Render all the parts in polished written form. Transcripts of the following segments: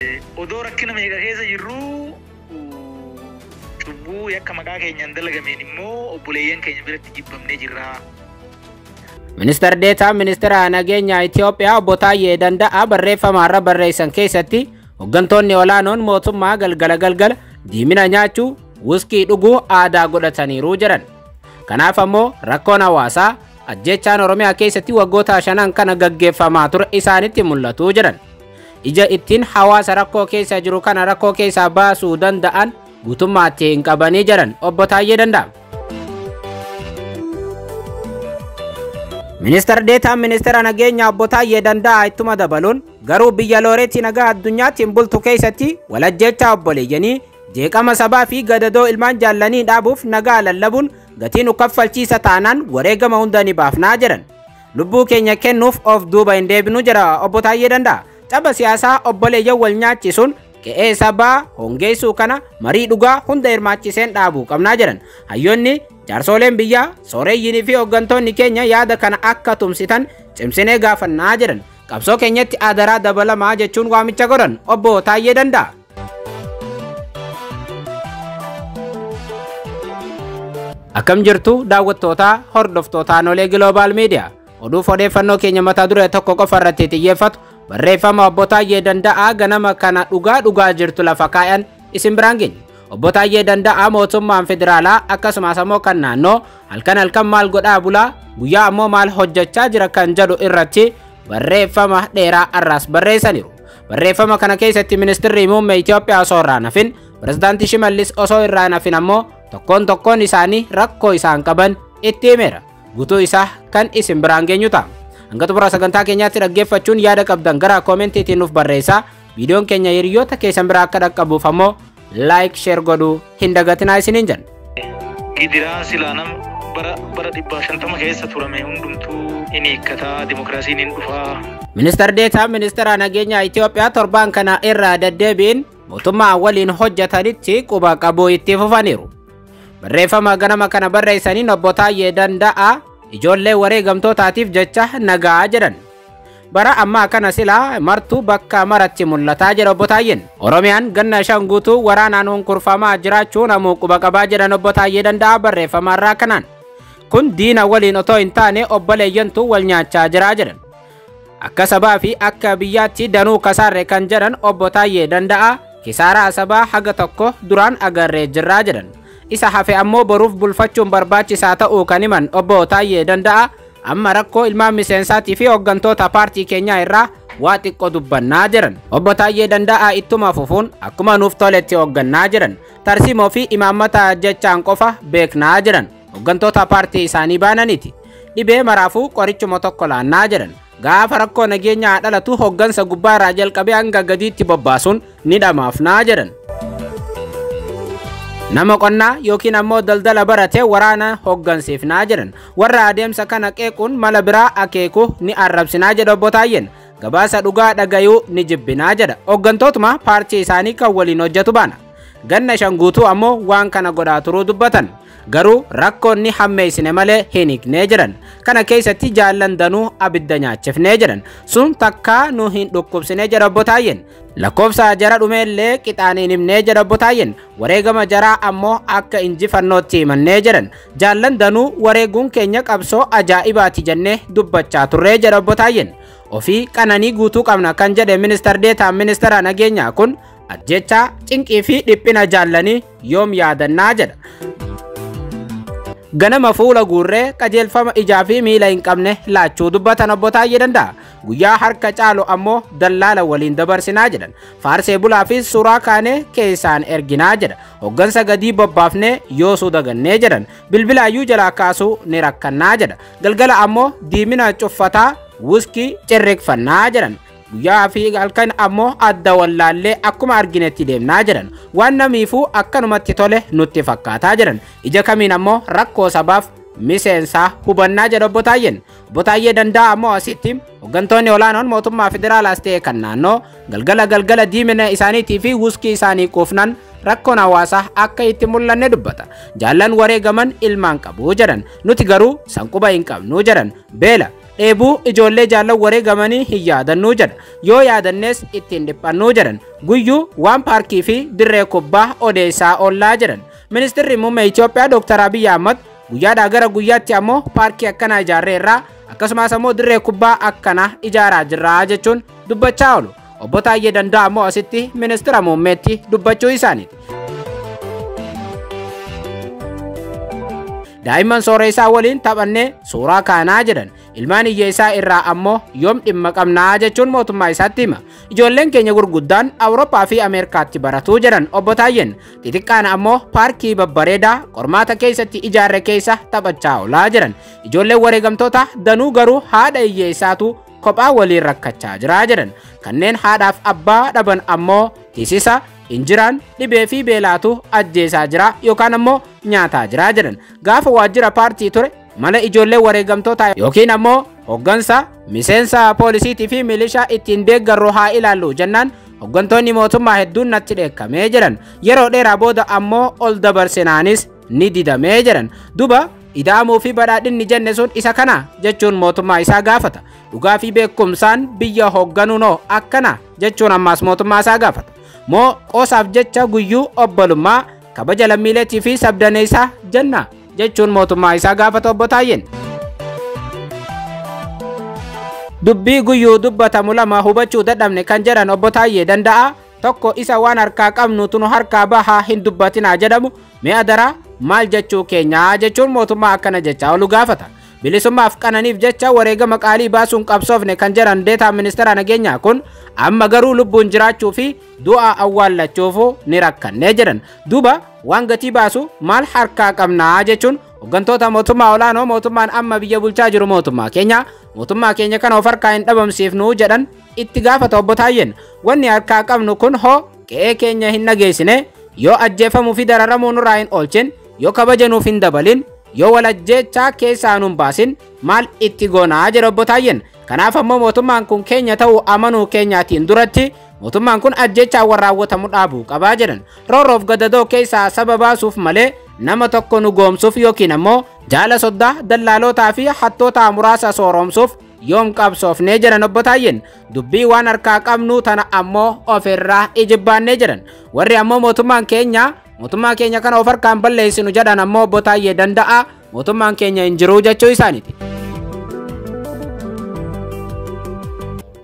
Odoo rakkina meeqa keessa jirru, cubbuu yakka maqaa keenyaan dalagameen immoo obboleeyyan keenya biratti jibbamnee jirra. Ministeer Deetaa Ministeera Nageenyaa Itoophiyaa Obbo Taayyee Danda'aa barreeffama har'a barreessan keessatti hooggantoonni olaanoon mootummaa galgala galgala diimina nyaachuu, wuskii dhuguu aadaa godhataniiru jedhan. Kanaaf ammoo rakkoon hawaasaa ajjechaan Oromiyaa keessatti waggoota shanan kana gaggeeffamaa ture isaanitti mul'atu jedhan. Ija ittiin hawaasa rakkoo keessa jiru kana rakkoo keessaa baasuu danda'an guutummaatti hin qabanii jedhan Obbo Taayyee Danda'a. Ministeer Deetaan Ministeera Nageenyaa Obbo Taayyee Danda'aa ittuma dabaluun garuu biyya looreetti nagaa addunyaatti hin bultu keessatti walajjechaa obboleeyyanii jeeqama sabaa fi gadadoo ilmaan jaallanii dhaabuuf nagaa lallabuun gatii nu kaffalchiisa taanaan wareegama hunda ni baafnaa jedhan. Lubbuu keenya kennuuf of duuba hin deebinu jedha Obbo Taayyee Danda'a. Tapha siyaasaa obboleeyyan wal nyaachisuun qe'ee sabaa hongeessuu kana marii dhugaa hunda hirmaachiseen dhaabuu qabnaa jedhan. Hayyoonni, jaarsooleen biyyaa, sooreeyyiinii fi hooggantoonni keenya yaada kana akka tumsitan cimsinee gaafannaa jedhan. Qabsoo keenyatti adaraa dabalamaa jechuun waamicha godhan Obbo Taayyee Danda'a. Akkam jirtu daawwattootaa hordoftootaa Noolee Global Media. Oduuf odeeffannoo keenya mata duree tokko qofa irratti xiyyeeffatu barreeffama Obbo Taayyee Danda'aa ganama kana dhugaa dhugaa jirtu lafa kaayan isin biraan geenya. Obbo Taayyee Danda'aa mootummaan federaalaa akkasumas ammoo kan naannoo halkan halkan maal godhaa bulaa guyyaa ammoo maal hojjechaa jira kan jedhu irratti barreeffama dheeraa arraas barreessaniiru. Barreeffama kana keessatti ministeerri muummee Itoophiyaa osoo irraa hafin, pirezidaantii Shimallis osoo irraa hafin ammoo tokkoon tokkoon isaanii rakkoo isaan qaban itti himeera. Guutuu isaa kan isin biraan geenyu ta'a. Hanga xumura sagantaa keenyaatti dhaggeeffachuun yaada qabdan gara koomentiitiin nuuf barreessaa. Viidiyoon keenya hiriyoota keessan biraa akka dhaqqabuuf ammoo laayik sheer godhuu hin dagatinaa isiniin jenna. Gidiraa silaa nama bara 150 keessa turame hundumtuu inni hiikkataa, dimokiraasiin hin dhufaa. Ministeer Deetaa Ministeera Nageenyaa Itoophiyaa torbaan kana irraa deddeebiin mootummaa waliin hojjetanitti quba qabuu itti fufaniiru. Barreeffama ganama kana barreessaniin Obbo Taayyee Danda'aa ijoollee wareegamtootaatiif jecha nagaa jedhan. Bara ammaa kana silaa martuu bakka maratti mul'ataa jedha Obbo Taayyeen. Oromiyaan ganna 5 guutuu waraanaan hunkurfamaa jiraachuu namuu quba qabaa jedhan Obbo Taayyee Danda'aa barreeffama irraa kanaan. Kun diina waliin otoo hin taane obboleeyyantu wal nyaachaa jiraa jedhan. Akka sabaa fi akka biyyaatti danuu kasaarre kan jedhan Obbo Taayyee Danda'aa kisaaraa sabaa haga tokko duraan agarree jirraa jedhan. Isa hafe ammoo boruuf bulfachuun barbaachisaa ta'uu kan himan Obbo Taayyee Danda'aa amma rakkoo ilmaan miseensaatii fi hooggantoota paartii keenyaa irraa waa xiqqoo dubbannaa jedhan. Obbo Taayyee Danda'aa ittuma fufuun akkuma nuuf toletti hooggannaa jedhan. Tarsiimoo fi imaammata jechaan qofa beeknaa jedhan. Hooggantoota paartii isaanii baananiiti. Dhibee maraafuu qorichuma tokko laannaa jedhan. Gaafa rakkoo nageenyaa dhalatu hooggansa gubbaa irraa jalqabee hanga gadiitti bobbaasuun ni dhamaafnaa jedhan. Nama qonnaa yookiin ammoo daldala barate waraana hooggansiifnaa jedhan. Warra adeemsa kana qeequun mala biraa akeeku ni arrabsinaa jedha Obbo Taayyeen. Gabaasa dhugaa dhagayuu ni jibbinaa jedha. Hooggantootuma paartii isaanii kan waliin hojjetu baana. Ganna 5 guutuu ammoo waan kana godhaa turuu dubbatan. Garuu rakkoon ni hammeessine malee hin hiiknee jedhan. Kana keessatti jaallan danuu abidda nyaachifnee jedhan. Sun takkaa nu hin dhukkubsine jedha Obbo Taayyeen. Lakkoofsa jara dhumeellee qixaan hin himnee jedha Obbo Taayyeen. Wareegama jaraa ammoo akka injifannootti himannee jedhan. Jaallan danuu wareeguun keenya qabsoo ajaa'ibaati jennee dubbachaa turree jedha Obbo Taayyeen. Ofii qananii guutuu qabna kan jedhe Ministeer Deetaan Ministeera Nageenyaa kun ajjechaa cinqii fi dhiphina jaallanii yoom yaadannaa jedha. Ganama fuula guurree qajeelfama ijaa fi miila hin qabne laachuu dubbatan Obbo Taayyee Danda'a. Guyyaa harka caalu ammoo dallaala waliin dabarsinaa jedhan. Faarsee bulaa fi suuraa kaanee keessaan erginaa jedha. Hooggansa gadii bobbaafnee yoosuu dagannee jedhan. Bilbilaayyuu jalaa kaasuu ni rakkannaa jedha. Galgala ammoo diimina cuffataa wuskii cirriqfannaa jedhan. Guyyaa fi halkan ammoo adda wallaallee akkuma arginetti deemnaa jedhan. Waan namiifuu akkanumatti tole nutti fakkaataa jedhan. Ija kamiin ammoo rakkoo sabaaf miseensaa hubannaa jedha Obbo Taayyeen. Obbo Taayyee Danda'aa ammoo asitti hooggantoonni olaanoon mootummaa federaalaas ta'e kan naannoo galgala galgala diimina isaaniitii fi wuskii isaanii quufnan rakkoon hawaasaa akka itti mul'anne dubbata. Jaallan wareegaman ilmaan qabu jedhan. Nuti garuu sanquba hin qabnu jedhan. Beela Dheebuu ijoollee jaallan wareegamanii hin yaadannuu jedha. Yoo yaadannees ittiin dhiphannuu jedhan. Guyyuu waan paarkii fi dirree kubbaa odeessaa oollaa jedhan. Ministeerri muummee Itoophiyaa Dr. Abiyyi Ahmad guyyaadhaa gara guyyaatti ammoo paarkii akkanaa ijaarreerraa akkasumas ammoo dirree kubbaa akkanaa ijaaraa jirraa jechuun dubbachaa oolu. Obbo Taayyee Danda'aa ammoo asitti ministeera muummeetti dubbachuu isaaniiti. Daa'imman sooressaa waliin taphannee suuraa kaanaa jedhan. Ilmaan hiyyeessaa irraa ammoo yoom dhimma qabnaa jechuun mootummaa isaatti hima. Ijoolleen keenya gurguddaan Awurooppaa fi Ameerikaatti baratuu jedhan Obbo Taayyeen. Xixiqqaan ammoo paarkii babbareedaa qormaata keessatti ijaarre keessa taphachaa oolaa jedhan. Ijoolleen wareegamtoota danuu garuu haadha hiyyeessaatu kophaa waliin rakkachaa jiraa jedhan. Kanneen haadhaaf abbaa dhaban ammoo tisisa injiraan dhibee fi beelaatu ajjeesaa jira yookaan ammoo nyaataa jira jedhan. Gaafa waajjira paartii ture mala ijoollee wareegamtoota yookiin ammoo hoggansa miseensa poolisiitii fi milishaa ittiin deeggarru haa ilaallu jennaan hoggantoonni mootummaa hedduun natti dheekkamee jedhan. Yeroo dheeraa booda ammoo ol dabarsinaanis ni didamee jedhan. Duba ida'amuu fi badhaadhinni jenne sun isa kana jechuun mootummaa isaa gaafata. Dhugaa fi beekumsaan biyya hoogganuunoo akkana jechuun ammaas mootummaa isaa gaafata. Moo qoosaaf jecha guyyuu obbolummaa kabaja lammiileetii fi sabdaneessaa jenna jechuun mootummaa isaa gaafata Obbo Taayyeen. Dubbii guyyuu dubbatamu lama hubachuu dadhabne kan jedhan Obbo Taayyee Danda'aa tokko isa waan harkaa qabnu tunu harkaa bahaa hin dubbatinaa jedhamu mi'a daraa maal jechuu keenyaa jechuun mootummaa akkana jechaa oolu gaafata. Bilisummaaf qananiif jecha wareegama qaalii baasuun qabsoofne kan jedhan deetaa ministeera nageenyaa kun amma garuu lubbuun jiraachuu fi du'a awwaallachuuf ni rakkannee jedhan. Duuba waan gatii baasu maal harkaa qabnaa jechuun hooggantoota mootummaa olaanoo mootummaan amma biyya bulchaa jiru mootummaa keenya kana of harkaa hin dhabamsiifnu jedhan itti gaafata Obbo Taayyeen. Wanni harkaa qabnu kun hoo qe'ee keenya hin dhageessine, yoo ajjeefamuu fi dararamuu nurraa hin oolchin, yoo kabaja nuuf hin dabalin, yoo wal ajjeechaa keessaa nuun baasin maal itti goonaa jedha Obbo Taayyeen. Kanaaf ammoo mootummaan kun keenya ta'uu amanuu keenyaatiin duratti mootummaan kun ajjeechaa warra raawwatamu dhaabuu qabaa jedhan. Roorroof gadadoo keessaa saba baasuuf malee nama tokko nu goomsuuf yookiin ammoo jaala soddaa dallaalotaa fi hattoota muraasa sooromsuuf yoom qabsoofnee jedhan Obbo Taayyeen. Dubbii waan harkaa qabnu tana ammoo ofirraa ijibbaannee jedhan. Warri ammoo mootummaan keenya kana of harkaan balleessinu jedhan ammoo Obbo Taayyee Danda'aa mootummaan keenya hin jiru jechuu isaaniiti.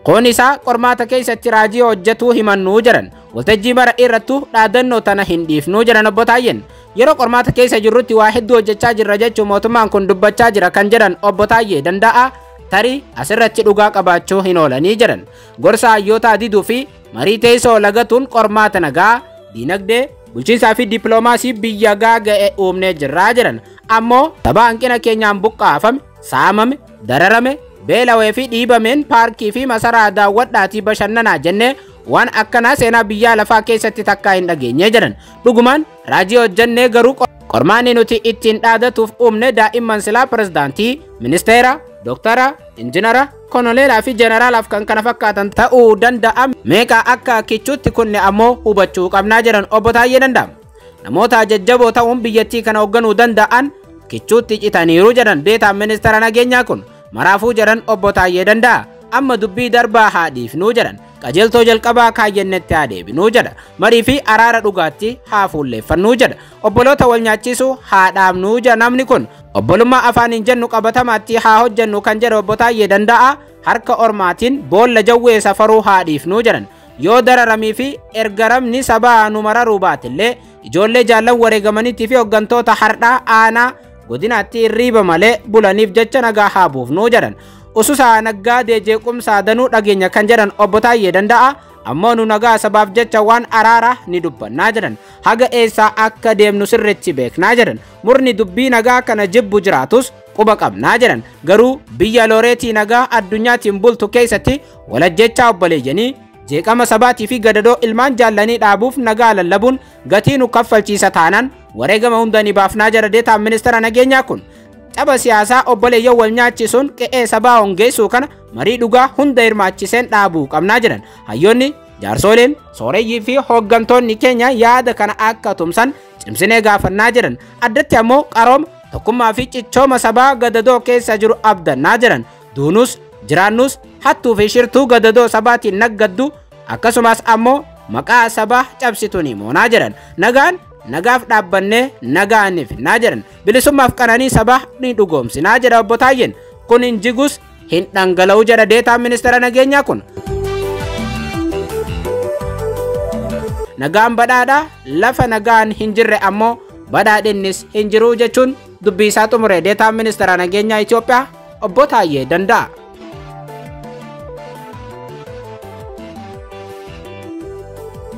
Kun isaa qormaata keessatti raajii hojjetuu himannuu jedhan. Waltajjii mara irrattuu dhaadannoo tana hin dhiifnuu jedhan Obbo Taayyeen. Yeroo qormaata keessa jirrutti waa hedduu hojjechaa jirra jechuun mootummaan kun dubbachaa jira kan jedhan Obbo Taayyee Danda'aa tarii asirratti dhugaa qabaachuu hin oolanii jedhan. Gorsa hayyootaa diduu fi marii teessoo lagatuun qormaata nagaa, diinagdee, bulchiinsaa fi dippiloomaasii biyya gaaga'e uumnee jirraa jedhan. Ammoo tapha hanqina keenyaan buqqaafame, saamame, dararame, beelawee fi dhiibameen paarkii fi masaraa daawwadhaatii bashannanaa jennee waan akkanaa seenaa biyyaa lafaa keessatti takkaa hin dhageenye jedhan. Dhugumaan raajii hojjennee garuu qormaanni nuti ittiin dhaadatuuf uumne daa'imman silaa pirezidaantii, ministeera, dooktara, injinara, konoleelaa fi jeneraalaaf kan kana fakkaatan ta'uu danda'a. Meeqa akka kichuutti kunne ammoo hubachuu qabnaa jedhan Obbo Taayyee Danda'aa. Namoota jajjaboo ta'uun biyyattii kana hoogganuu danda'an kichuutti citaniiru jedhan deetaan ministeera nageenyaa kun. Maraafuu jedhan Obbo Taayyee Danda'aa. Amma dubbii darbaa haa dhiifnuu jedhan. Qajeeltoo jalqabaa kaayyennetti haa deebinuu jedha. Marii fi araara dhugaatti haa fuulleeffannuu jedha. Obboloota wal nyaachisuu haa dhaabnuu jedha namni kun. Obbolummaa afaan hin jennu qabatamaatti haa hojjennu kan jedhe Obbo Taayyee Danda'aa harka ormaatiin boolla jawwee safaruu haa dhiifnuu jedhan. Yoo dararamii fi ergaramni sabaa nu mararuu baatillee ijoollee jaallan wareegamaniitii fi hooggantoota hardhaa aanaa godinaatti hirriiba malee bulaniif jecha nagaa haa buufnuu jedhan. Ususaa naggaa jeequmsaa danuu dhageenya kan jedhan Obbo Taayyee Danda'aa ammoo nu nagaa sabaaf jecha waan araara ni dubbannaa jedhan. Haga eessaa akka deemnu sirriitti beeknaa jedhan. Murni dubbii nagaa kana jibbu jiraatus quba qabnaa jedhan. Garuu biyya looreetii nagaa addunyaatiin bultu keessatti walajjechaa obboleeyyanii jeeqama sabaatii fi gadadoo ilmaan jaallanii dhaabuuf nagaa lallabuun gatii nu kaffalchiisa taanaan wareegama hunda ni baafnaa jedha deetaan ministeera nageenyaa kun. Tapha siyaasaa obboleeyyan wal nyaachisuun qe'ee sabaa hongeessuu kana marii dhugaa hunda hirmaachiseen dhaabuu qabnaa jedhan. Hayyoonni, jaarsoleen, sooreyyii fi hooggantoonni keenya yaada kana akka tumsan cimsinee gaafannaa jedhan. Addatti ammoo qarooma, tokkummaa fi cichooma sabaa gadadoo keessa jiru abdannaa jedhan. Duunus jiraannus hattuu fi shirtuu gadadoo sabaatiin naggaddu akkasumas ammoo maqaa sabaa cabsitu ni moonaa jedhan. Nagaan nagaaf dhaabbannee nagaan finnaa jedhan. Bilisummaaf qananii sabaa ni dhugoomsinaa jedha obbo Taayyeen. Kun hin jigus hin dhangala'u jedha deetaan ministeera nageenyaa kun. Nagaan badhaadhaa, lafa nagaan hin jirre ammoo badhaadhinnis hin jiru jechuun dubbii isaa xumure deetaan ministeera nageenyaa Itoophiyaa obbo Taayyee Danda'a.